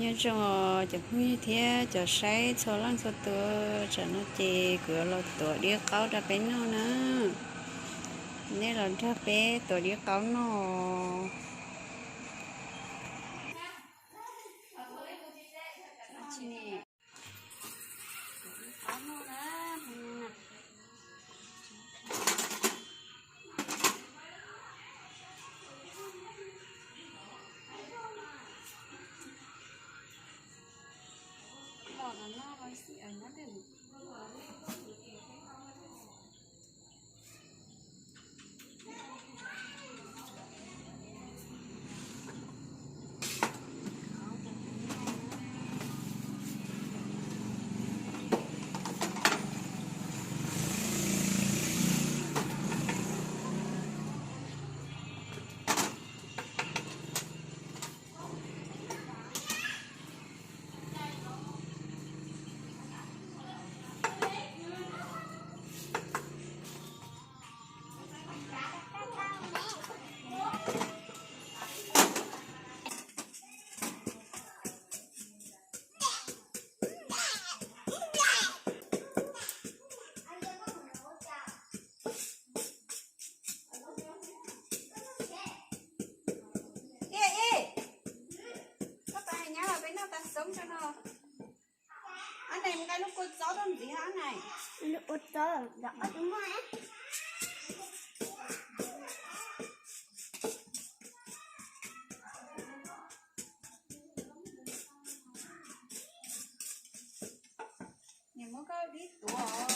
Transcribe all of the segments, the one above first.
Nyob zoo cov phooj ywg thiab cov saib txhua leej txhua tus, tsam no ces kuv yuav los tuav dib qaub rau peb noj na. Nej los nrog peb tuav dib qaub noj. Ib, ib, koj pab hais nyab los peb noj tas xoob tso no. Ob neeg nqa lub kua txob tuaj ntxiv hab neeg. Lub kua txob, ob tug muaj. Niam muab koj dib tuav.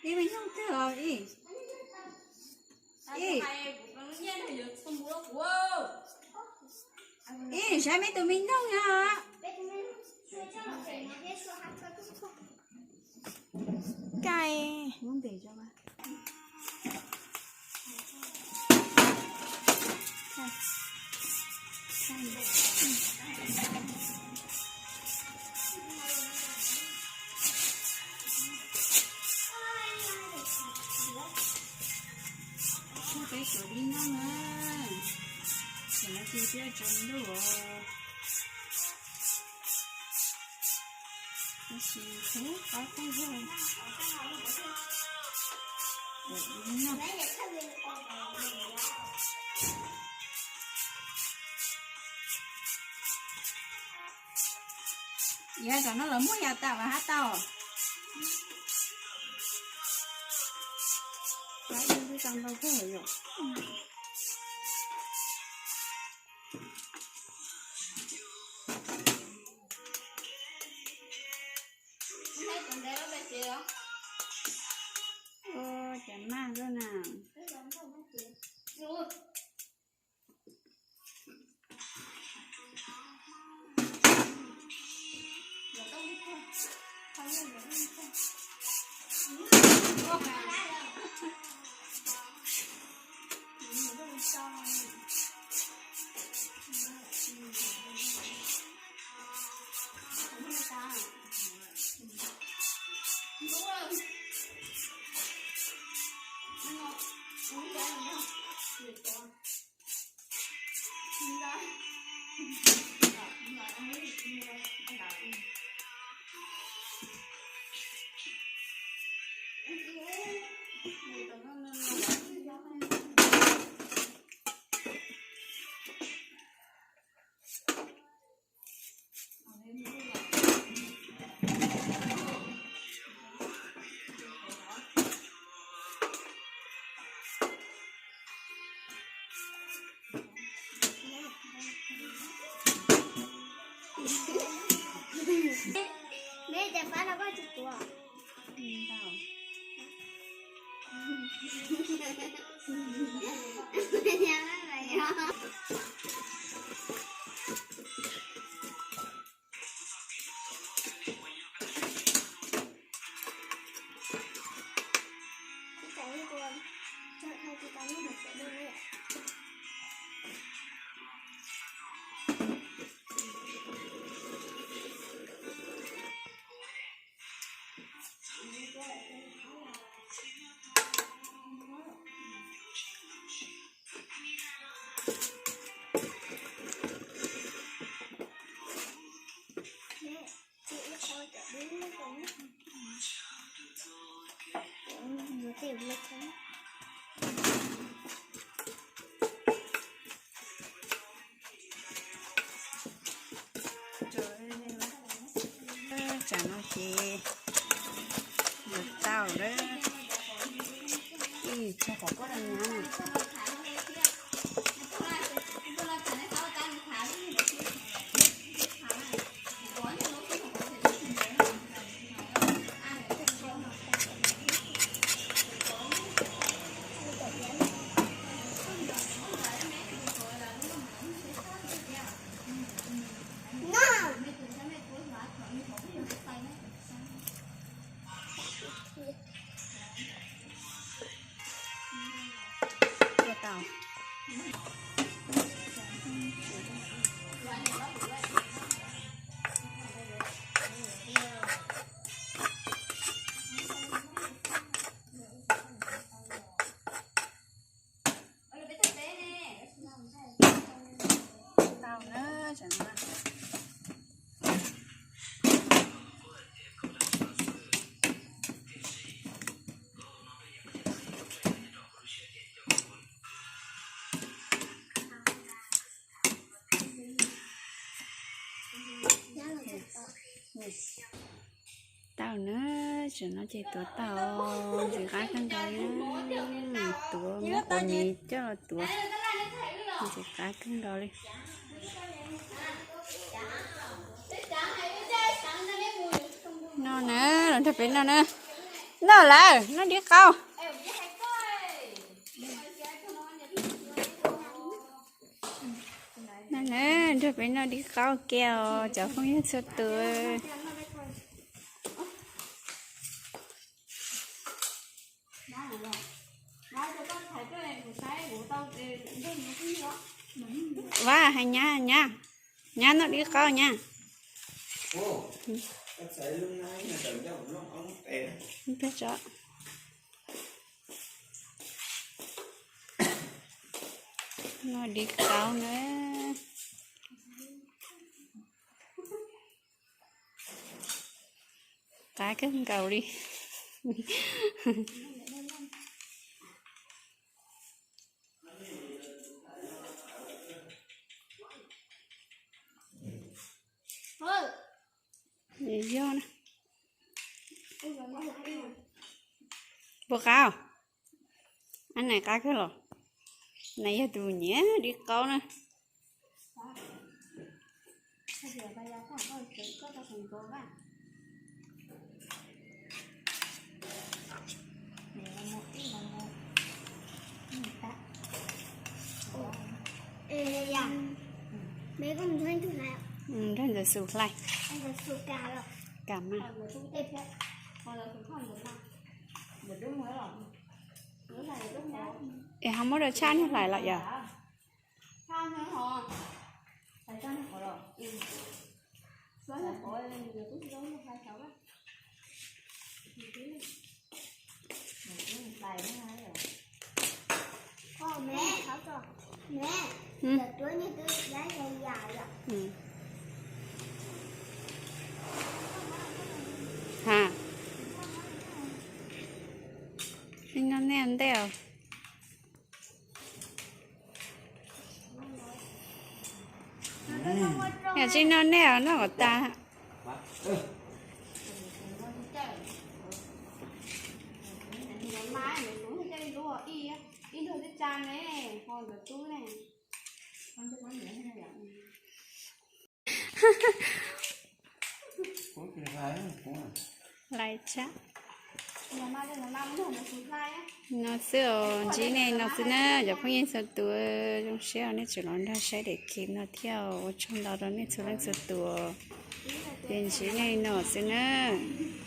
Ib me nyuj twg os ib? Ib, ib, saib me tus me nyuj na. Kai, muab ntes tso. Peb tuav dib noj na, tam no ces twb yuav tsaus ntuj os. Tab sis qab qab zog. Yav tom no los muaj yav tas mas hab tau. Twb tau ntau kawg yom. Ua cas maj luaj na. Neb cov pab no koj tsis tuav. Tsam no ces yuav tau lawm. Ib txog qhov koj nyab no. Ua tau. Tau na, tsam no. Tau na, tsam no ces tuav tau, ntxim qab kawg nkaus li. Tuav muab quav miv coj los tuav, ntxim qab kawg nkaus li. No na, los nrog peb noj na. Noj lawm, noj dib qaub. No na, nrog peb noj dib qaub kiag os cov phooj ywg txhua tus. Vaj, hais nyab, nyab, nyab noj dib qaub nyab. Noj dib qaub na. Qab kawg nkaus li. Yog na. Puas qab? Ab, nais qab kawg los? Nais yog tus nyiam dib qaub na. Nrog ntawd xus hlais. Kam mas. Es ho muab rau tshaj niag hlais los yom? Yog tsis noj nej noj kom tas. Lais tsab no xwb os, ntsib nej no xwb na cov phooj ywg txhua tus. Zoo siab nej tseem los nrog saib daim clip no thiab, ua tsaug ntau rau nej txhua leej txhua tus. Ces ntsib nej no xwb nawb.